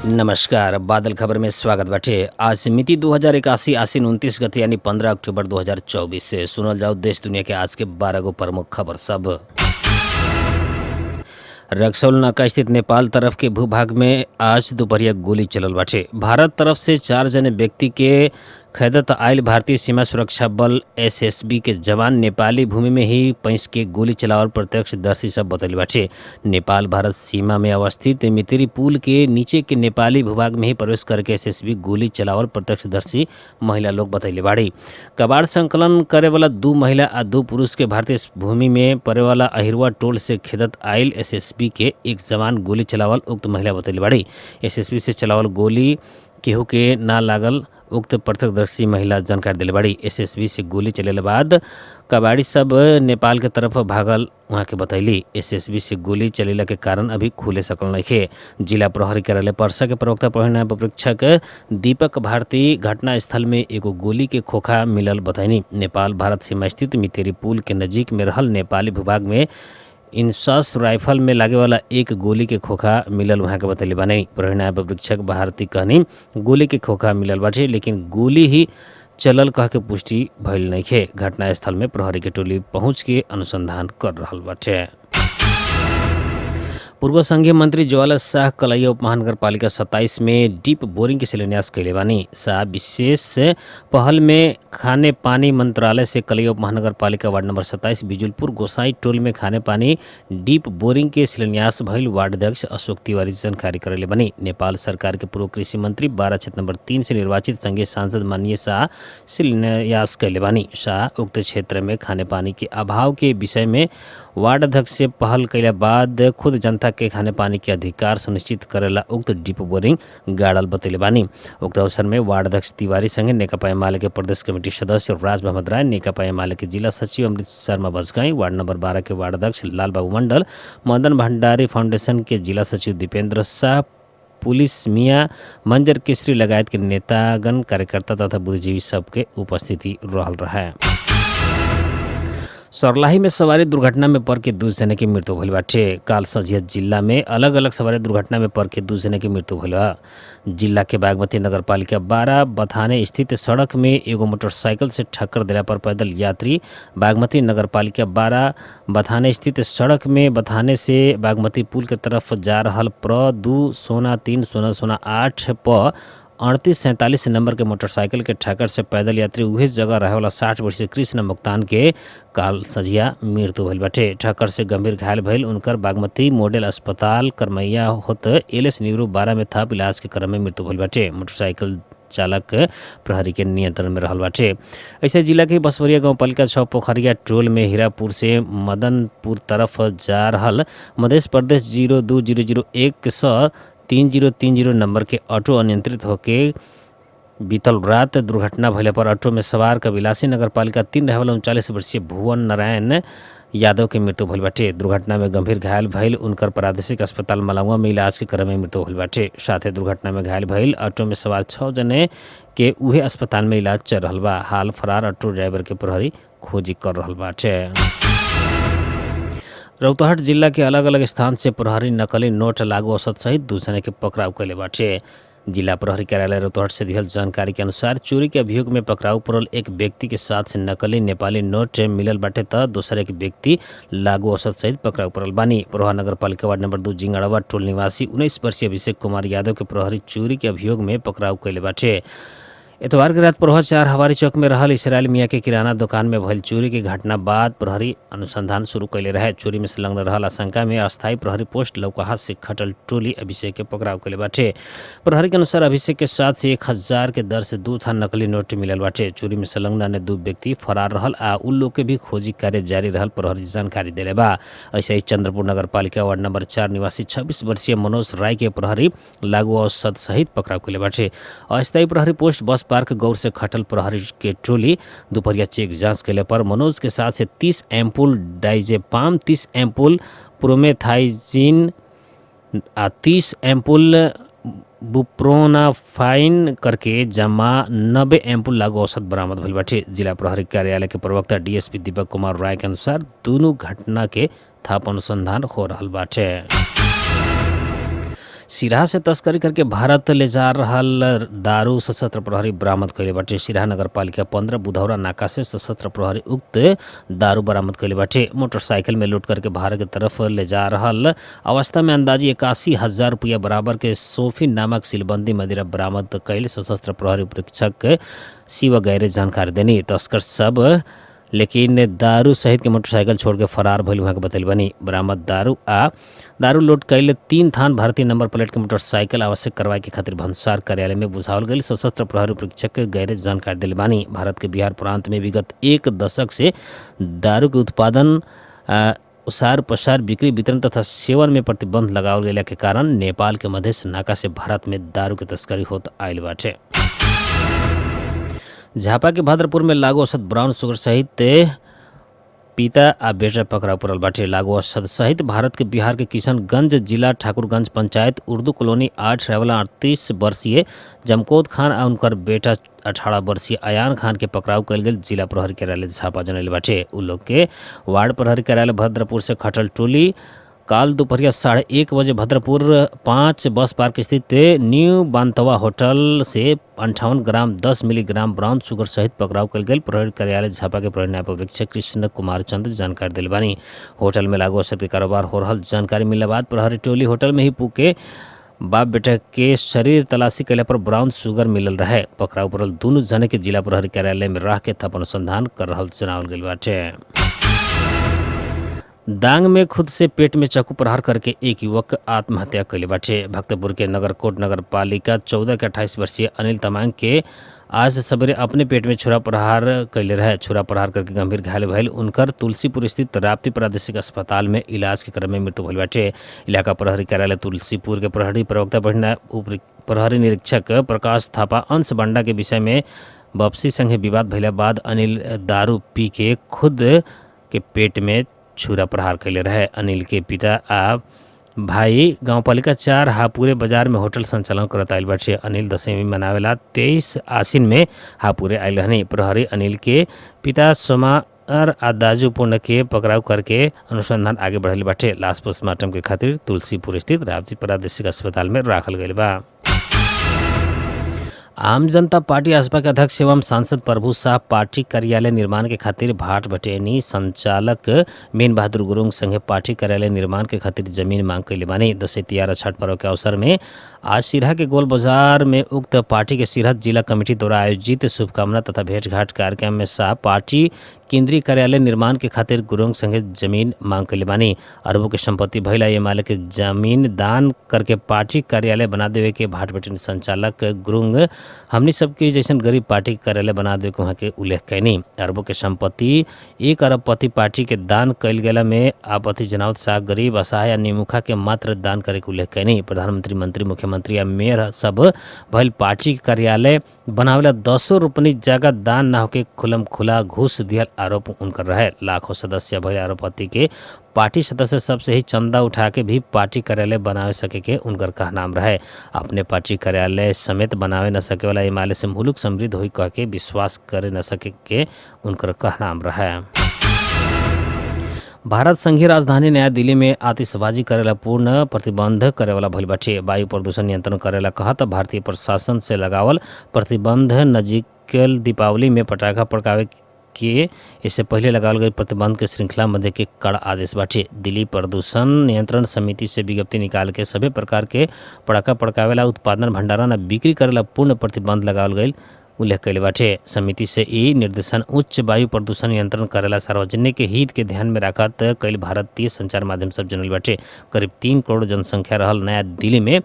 नमस्कार, बादल खबर में स्वागत बाटे। आज मिति 2081 आश्विन 29 गते यानी 15 अक्टूबर 2024 से सुनल जाओ देश दुनिया के आज के 12 गो प्रमुख खबर सब। रक्सौल नाका स्थित नेपाल तरफ के भूभाग में आज दोपहरिया गोली चलल बाटे। भारत तरफ से 4 जने व्यक्ति के खैदत आयल भारतीय सीमा सुरक्षा बल एसएसबी के जवान नेपाली भूमि में ही पैंस के गोली चलावल प्रत्यक्षदर्शी सब बतैले बाटे। नेपाल भारत सीमा में अवस्थित मित्री पुल के नीचे के नेपाली भूभाग में ही प्रवेश करके एसएसबी गोली चलावल प्रत्यक्षदर्शी महिला लोग बतैले बाड़ी। कबाड़ संकलन करे वाला 2 महिला आ 2 पुरुष के भारतीय भूमि में परे वाला अहिरवा टोल से खेदत आयल एसएसबी के एक जवान गोली चलावल उक्त महिला बतैले बाड़ी। एसएसबी से चलावल गोली केहू के ना लागल उक्त प्रत्यक्षदर्शी महिला जानकारी दिले बाड़ी। एसएसबी से गोली चलेला बाद कबाड़ी सब नेपाल के तरफ भागल वहाँ के बतैली। एसएसबी से गोली चलेला के कारण अभी खुले सकल नइखे। जिला प्रहरी कार्यालय परसा के प्रवक्ता प्रहरी परीक्षक दीपक भारती घटनास्थल में एगो गोली के खोखा मिलल बतैनी। नेपाल भारत सीमा स्थित मितेरी पुल के नजीक में रहल नेपाली भूभाग में इंसास राइफल में लागे वाला एक गोली के खोखा मिलल वहाँ के बतैले बानी। प्रहरी नायब परीक्षक भारती कहनी गोली के खोखा मिलल बाटे, लेकिन गोली ही चलल कह के पुष्टि भइल नइखे। घटनास्थल में प्रहरी के टोली पहुँच के अनुसंधान कर रहल बाटे। पूर्व संघीय मंत्री ज्वाला शाह कलैया उपमहानगरपालिका 27 में डीप बोरिंग के शिलान्यास कैले बानी। शाह विशेष पहल में खाने पानी मंत्रालय से कलैया उपमहानगरपालिका वार्ड नंबर 27 बिजुलपुर गोसाई टोल में खाने पानी डीप बोरिंग के शिलान्यास भइल वार्ड अध्यक्ष अशोक तिवारी जानकारी करैले बानी। नेपाल सरकार के पूर्व कृषि मंत्री 12 क्षेत्र नंबर 3 से निर्वाचित संघीय सांसद माननीय शाह शिलान्यास कैले बानी। शाह उक्त क्षेत्र में खाने पानी के अभाव के विषय में वार्ड अध्यक्ष से पहल कैला बाद खुद जनता के खाने पानी के अधिकार सुनिश्चित करेला उक्त डीप बोरिंग गाड़ल बतैले बानी। उक्त अवसर में वार्ड अध्यक्ष तिवारी संगे नेकपा एमाले के प्रदेश कमेटी सदस्य राज मोहम्मद राय, नेकपा एमाले के जिला सचिव अमृत शर्मा बजगाई, वार्ड नंबर 12 के वार्ड अध्यक्ष लाल बाबू मंडल, मदन भंडारी फाउंडेशन के जिला सचिव दीपेंद्र शाह, पुलिस मियाँ मंजर केसरी लगायत के नेतागण, कार्यकर्ता तथा बुद्धिजीवी सबके उपस्थिति रहल रहे। सर्लाही में सवारी दुर्घटना में पड़ के 2 जने के मृत्यु भइल बाटे। काल सझिया जिला में अलग अलग सवारी दुर्घटना में पड़ के 2 जने के मृत्यु भइल बा। जिला के बागमती नगरपालिका 12 बथाने स्थित सड़क में एगो मोटरसाइकिल से ठक्कर दिला पर पैदल यात्री बागमती नगरपालिका 12 बथाने स्थित सड़क में बथाने से बागमती पुल के तरफ जा रहल प्र 2 0 3 0 0 8 प 3847 नंबर के मोटरसाइकिल के ठक्कर से पैदल यात्री उहे जगह रहे वाला 60 वर्षीय कृष्ण मुक्तान के काल सझिया मृत्यु भइल बाटे। ठक्कर से गंभीर घायल भइल उनकर बागमती मॉडल अस्पताल करमैया होत एल एस न्यूरो 12 में थप इलाज के क्रम में मृत्यु भइल बाटे। मोटरसाइकिल चालक प्रहरी के नियंत्रण में रहल बाटे। ऐसे जिला के बसवरिया गांवपालिका 6 पोखरिया टोल में हीरापुर से मदनपुर तरफ जा रहल मध्य प्रदेश 02001 स 3030 नंबर के ऑटो अनियंत्रित होके बीतल रात दुर्घटना भइला पर ऑटो में सवार कबिलासी नगरपालिका 3 रहे वाला 39 वर्षीय भुवन नारायण यादव के मृत्यु भइल बाटे। दुर्घटना में गंभीर घायल भइल उनकर प्रादेशिक अस्पताल मलावा में इलाज के क्रम में मृत्यु भइल बाटे। साथे दुर्घटना में घायल भइल ऑटो में सवार 6 जने के उहे अस्पताल में इलाज चल रहल बा। हाल फरार ऑटो ड्राइवर के प्रहरी खोजी कर रहल बाटे। रौतहट जिला के अलग अलग स्थान से प्रहरी नकली नोट लागू औसत सहित 2 जने के पकड़ाव कैले बाटे। जिला प्रहरी कार्यालय रौतहट से दिहल जानकारी के अनुसार चोरी के अभियोग में पकड़ाव पड़ल एक व्यक्ति के साथ से नकली नेपाली नोट मिलल बाटे त दोसर एक व्यक्ति लागू औसत सहित पकड़ाव पड़ल बानी। परोहा नगरपालिका वार्ड नंबर 2 जिंगड़वा टोल निवासी 19 वर्षीय अभिषेक कुमार यादव के प्रहरी चोरी के अभियोग में पकड़ाव कैले बाटे। एतवार के रात परोहा 4 हवारी चौक में रहल इसराइल मियाँ के किराना दुकान में भइल चोरी के घटना बाद प्रहरी अनुसंधान शुरू कैले रहे। चोरी में संलग्न रहल आशंका में अस्थायी प्रहरी पोस्ट लौकाहा से खटल टोली अभिषेक के पकड़ाव कैले बाटे। प्रहरी के अनुसार अभिषेक के साथ से 1000 के दर से 2 थान नकली नोट मिलल बाटे। चोरी में संलग्न अन्य 2 व्यक्ति फरार रहल आ उन लोग के भी खोजी कार्य जारी रहल प्रहरी जानकारी देले बा। ऐसे ही चंद्रपुर नगरपालिका वार्ड नंबर 4 निवासी 26 वर्षीय मनोज राय के प्रहरी लागू औसत सहित पकड़ाव कैले बाटे। अस्थायी प्रहरी पोस्ट बस पार्क गौर से खटल प्रहरी के टोली दोपहरिया चेक जांच कैले पर मनोज के साथ से 30 एम्पुल डाइजेपाम, 30 एम्पुल प्रोमेथाइजिन आ 30 एम्पुल बुप्रोनाफाइन करके जमा 90 एम्पुल लागू औसत बरामद भइल बाटे। जिला प्रहरी कार्यालय के प्रवक्ता डीएसपी दीपक कुमार राय के अनुसार दोनों घटना के थप अनुसंधान हो रहल बाटे। सिराहा से तस्करी करके भारत ले जा रहल दारू सशस्त्र प्रहरी बरामद कैले बाटे। सिराहा नगरपालिका 15 बुधौरा नाका से सशस्त्र प्रहरी उक्त दारू बरामद कैले बाटे। मोटरसाइकिल में लूट करके भारत के तरफ ले जा रहल अवस्था में अंदाजी 81,000 रुपया बराबर के सोफी नामक सिलबंदी मदिरा बरामद कैले सशस्त्र प्रहरी उपरीक्षक शिव गैरे जानकारी देनी। तस्कर सब लेकिन दारू सहित के मोटरसाइकिल छोड़ के फरार भइल वहाँ के बतैल बनी। बरामद दारू आ दारू लोड कैले 3 थान भारतीय नंबर प्लेट के मोटरसाइकिल आवश्यक कार्रवाई के खातिर भन्सार कार्यालय में बुझावल गई सशस्त्र प्रहरी उपरीक्षक गैरे जानकारी दिल बानी। भारत के बिहार प्रांत में विगत 1 दशक से दारू के उत्पादन उसार पसार बिक्री वितरण तथा सेवन में प्रतिबंध लगावल गेला के कारण नेपाल के मधेश नाका से भारत में दारू के तस्करी होत आयल बाटे। झापा के भद्रपुर में लागू औसत ब्राउन शुगर सहित पिता आ बेटा पकड़ाव पड़ल बाटे। लागू औसत सहित भारत के बिहार के किशनगंज जिला ठाकुरगंज पंचायत उर्दू कॉलोनी 8 रहेवाला 38 वर्षीय जमकोद खान आ उनकर बेटा 18 वर्षीय अयान खान के पकड़ाव कयल गेल जिला प्रहरी कार्यालय झापा जनैले बाटे। उ लोग के वार्ड प्रहरी कार्यालय भद्रपुर से खटल टोली काल दोपहरिया 1:30 बजे भद्रपुर 5 बस पार्क स्थित न्यू बांतवा होटल से 58 ग्राम 10 मिलीग्राम ब्राउन शुगर सहित पकड़ाव कल गेल प्रहरी कार्यालय झापा के प्रहरी नायब परीक्षक कृष्ण कुमार चंद्र जानकारी दिल बानी। होटल में लागू औषध के कारोबार हो रहल जानकारी मिलने बाद प्रहरी टोली होटल में ही पुके बाप बेटा के शरीर तलाशी कैला पर ब्राउन शुगर मिलल रहे। पकड़ाव पड़ल दुनू जने के जिला प्रहरी कार्यालय में रह के थप अनुसंधान कर रहल जनावल गेल बाटे। दांग में खुद से पेट में चाकू प्रहार करके एक युवक आत्महत्या कैले बाटे। भक्तपुर के नगरकोट नगर पालिका 14 के 28 वर्षीय अनिल तमांग के आज सवेरे अपने पेट में छुरा प्रहार कैले रहे। छुरा प्रहार करके गंभीर घायल भइल उनकर तुलसीपुर स्थित राप्ती प्रादेशिक अस्पताल में इलाज के क्रम में मृत्यु भइल बाटे। इलाका प्रहरी कार्यालय तुलसीपुर के प्रहरी प्रवक्ता प्रहरी निरीक्षक प्रकाश थापा अंश बंडा के विषय में वापसी संगे विवाद भइला बाद अनिल दारू पी के खुद के पेट में छुरा प्रहार कैले रहे। अनिल के पिता आ भाई गांवपालिका 4 हापुरे बाजार में होटल संचालन करत आयल बाटे। अनिल दशमी मनावेला 23 आसिन में हापुरे आयल रहनी। प्रहरी अनिल के पिता सोमार आ दाजू पूर्ण के पकड़ाव करके अनुसंधान आगे बढ़ल बाटे। लाश पोस्टमार्टम के खातिर तुलसीपुर स्थित राप्ती प्रादेशिक अस्पताल में राखल गइल बा। आम जनता पार्टी आसपा के अध्यक्ष एवं सांसद प्रभु शाह पार्टी कार्यालय निर्माण के खातिर भाट भटेनी संचालक मीन बहादुर गुरुङ संगे पार्टी कार्यालय निर्माण के खातिर जमीन मांग कैले बानी। दशैं तिहार छठ पर्व के अवसर में आज सिरहा के गोल बाजार में उक्त पार्टी के सिरहा जिला कमेटी द्वारा आयोजित शुभकामना तथा भेंटघाट कार्यक्रम में शाह पार्टी केंद्रीय कार्यालय निर्माण के खातिर गुरुङ संगे जमीन मांग कैले बानी। अरबों के संपत्ति भइला एमाले के जमीन दान करके पार्टी कार्यालय बना देवे के भाट भटेनी संचालक गुरुङ हमनी सबके जैसन गरीब पार्टी के कार्यालय बना देवे के वहाँ के उल्लेख कैनी। अरबों के संपत्ति 1 अरबपति पार्टी के दान कैल गेला में आपत्ति जनावत शाह गरीब असहाय आ निमुखा के मात्र दान करे के उल्लेख कैनी। प्रधानमंत्री, मंत्री, मुख्यमंत्री या मेयर सब भइल पार्टी के कार्यालय बनावेला 10 रोपनी जगह दान न होके खुलम खुला घूस दियल आरोप उनकर रहे। लाखों सदस्य भइल अरबपति के पार्टी सदस्य सबसे ही चंदा उठा के भी पार्टी कार्यालय बनावे सके के उनकर कहनाम रहे। अपने पार्टी कार्यालय समेत बनावे न सके वाला एमाले से मुल्क समृद्ध होई कह के विश्वास करे न सके के उनकर कहनाम रहे। भारत संघीय राजधानी नया दिल्ली में आतिशबाजी करेला पूर्ण प्रतिबंध करेवाला भइल बाटे। वायु प्रदूषण नियंत्रण करेला कहत भारतीय प्रशासन से लगावल प्रतिबंध नजीकल दीपावली में पटाखा पड़कावे के इससे पहले लगावल गई प्रतिबंध के श्रृंखला मध्य के कड़ा आदेश बाटे। दिल्ली प्रदूषण नियंत्रण समिति से विज्ञप्ति निकाल के सभी प्रकार के पटाखा पड़कावेला उत्पादन, भंडारण आ बिक्री करेला पूर्ण प्रतिबंध लगावल गई उल्लेख कैले बाटे। समिति से ई निर्देशन उच्च वायु प्रदूषण नियंत्रण करेला सार्वजनिक हित के ध्यान में रखत कई भारतीय संचार माध्यम सब जनल बाटे। करीब 3 करोड़ जनसंख्या रहल नया दिल्ली में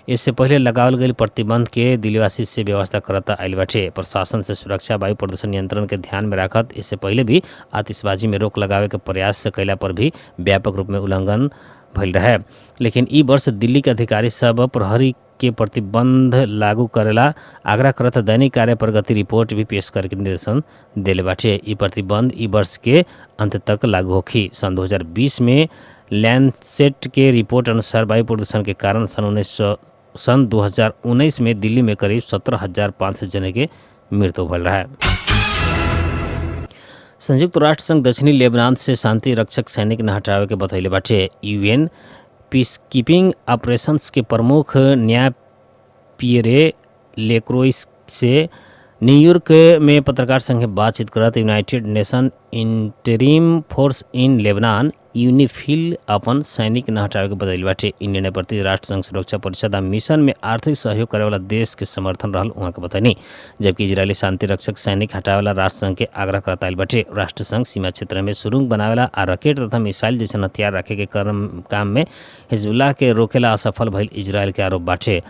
इससे पहले लगावल गई प्रतिबंध के दिल्लीवासी से व्यवस्था करता आयल बाटे। प्रशासन से सुरक्षा वायु प्रदूषण नियंत्रण के ध्यान में रखत इससे पहले भी आतिशबाजी में रोक लगावे के प्रयास कैला पर भी व्यापक रूप में उल्लंघन भइल रहे। लेकिन ई वर्ष दिल्ली के अधिकारी सब प्रहरी के प्रतिबंध लागू करेला आग्रह करत दैनिक कार्य प्रगति रिपोर्ट भी पेश करके निर्देशन देले बाटे। ई प्रतिबंध ई वर्ष के अंत तक लागू होखी। सन 2020 में लैंडसेट के रिपोर्ट अनुसार वायु प्रदूषण के कारण सन 2019 में दिल्ली में करीब 17,500 जने के मृत्यु भइल रहे। संयुक्त राष्ट्र संघ दक्षिणी लेबनान से शांति रक्षक सैनिक न हटावे के बतैले बाटे। यूएन पीस कीपिंग ऑपरेशंस के प्रमुख न्याय पियरे लेक्रोइस से न्यूयॉर्क में पत्रकार संग बातचीत करत United Nation Interim Force in Lebanon UNIFIL अपन सैनिक न हटावे के बतैल बाटे। इ निर्णय प्रति राष्ट्र संघ सुरक्षा परिषद आ मिशन में आर्थिक सहयोग करे वाला देश के समर्थन रहल उहाँ के बतैनी, जबकि इजरायली शांति रक्षक सैनिक हटावेला राष्ट्र संघ के आग्रह करत आइल बाटे। राष्ट्र संघ सीमा क्षेत्र में सुरुंग बनावेला आ रॉकेट तथा मिसाइल जैसन हथियार रखे के काम में हिजबुल्लाह के रोकेला असफल भइल इजरायल के आरोप बाटे।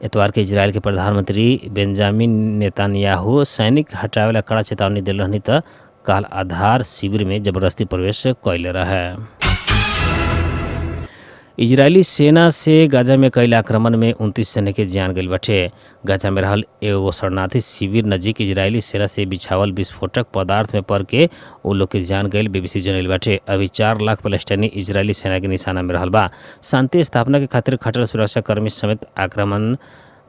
एतवार के इजरायल के प्रधानमंत्री बेंजामिन नेतान्याहू सैनिक हटावेला कड़ा चेतावनी दिल रहनी त काल आधार शिविर में जबरदस्ती प्रवेश कैले रहे। इजरायली सेना से गाजा में कईल आक्रमण में 29 सेना के जान गईल बाटे। गाजा में रहल एगो शरणार्थी शिविर नजीक इजरायली सेना से बिछावल विस्फोटक पदार्थ में पड़ के उ लोग के जान गईल बीबीसी जनैल बाटे। अभी 4 लाख पलेस्टाइनी इजरायली सेना के निशाना में रहल बा। शांति स्थापना के खातिर खटल सुरक्षाकर्मी समेत आक्रमण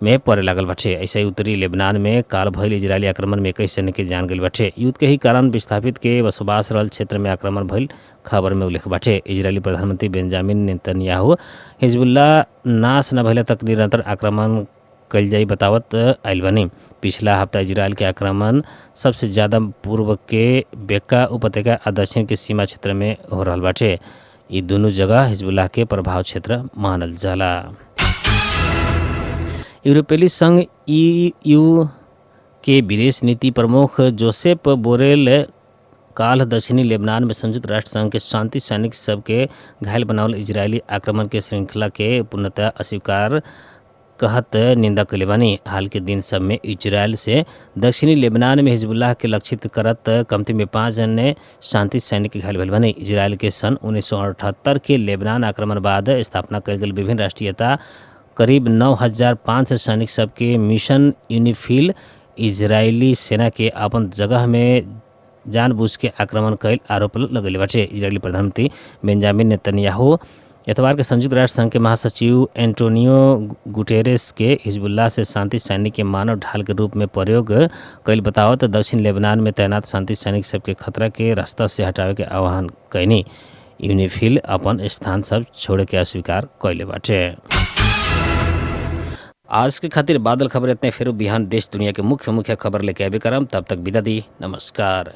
में पड़े लागल बाटे। ऐसे ही उत्तरी लेबनान में काल भइल इजरायली आक्रमण में 21 सैनिक के जान गईल बाटे। युद्ध के ही कारण विस्थापित के बसोबास रहल क्षेत्र में आक्रमण भइल खबर में उल्लेख बाटे। इजरायली प्रधानमंत्री बेंजामिन नेतन्याहू हिजबुल्लाह नाश न भइला तक निरंतर आक्रमण कल जाई बतावत आइल बानी। पिछला हफ्ता इजरायल के आक्रमण सबसे ज़्यादा पूर्व के बेका उपत्यका आ दक्षिण के सीमा क्षेत्र में हो रहल बाटे। ये दुनू जगह हिजबुल्लाह के प्रभाव क्षेत्र मानल जाला। यूरोपीय संघ ईयू के विदेश नीति प्रमुख जोसेप बोरेल काल दक्षिणी लेबनान में संयुक्त राष्ट्र संघ के शांति सैनिक सबके घायल बनावल इजरायली आक्रमण के श्रृंखला के पूर्णतः अस्वीकार कहत निंदा कइले बानी। हाल के दिन सब में इजरायल से दक्षिणी लेबनान में हिजबुल्लाह के लक्षित करत कमती में पाँच जन ने शांति सैनिक घायल भइल बानी। इजरायल के सन 1978 के लेबनान आक्रमण बाद स्थापना कयल गेल विभिन्न राष्ट्रीयता करीब 9,500 सैनिक सबके मिशन यूनिफिल इजरायली सेना के अपन जगह में जानबूझ के आक्रमण कैल आरोप लगैले बाटे। इजरायली प्रधानमंत्री बेंजामिन नेतन्याहू एतवार के संयुक्त राष्ट्र संघ के महासचिव एंटोनियो गुटेरेस के हिजबुल्लाह से शांति सैनिक के मानव ढाल के रूप में प्रयोग कैल बतावत दक्षिण लेबनान में तैनात शांति सैनिक सबके खतरा के रास्ता से हटावे के आह्वान कैनी। यूनिफिल अपन स्थान सब छोड़े के अस्वीकार कैले बाटे। आज के खातिर बादल खबर इतने। फिर बिहान देश दुनिया के मुख्य मुख्य खबर लेके आबे करम। तब तक विदा दी, नमस्कार।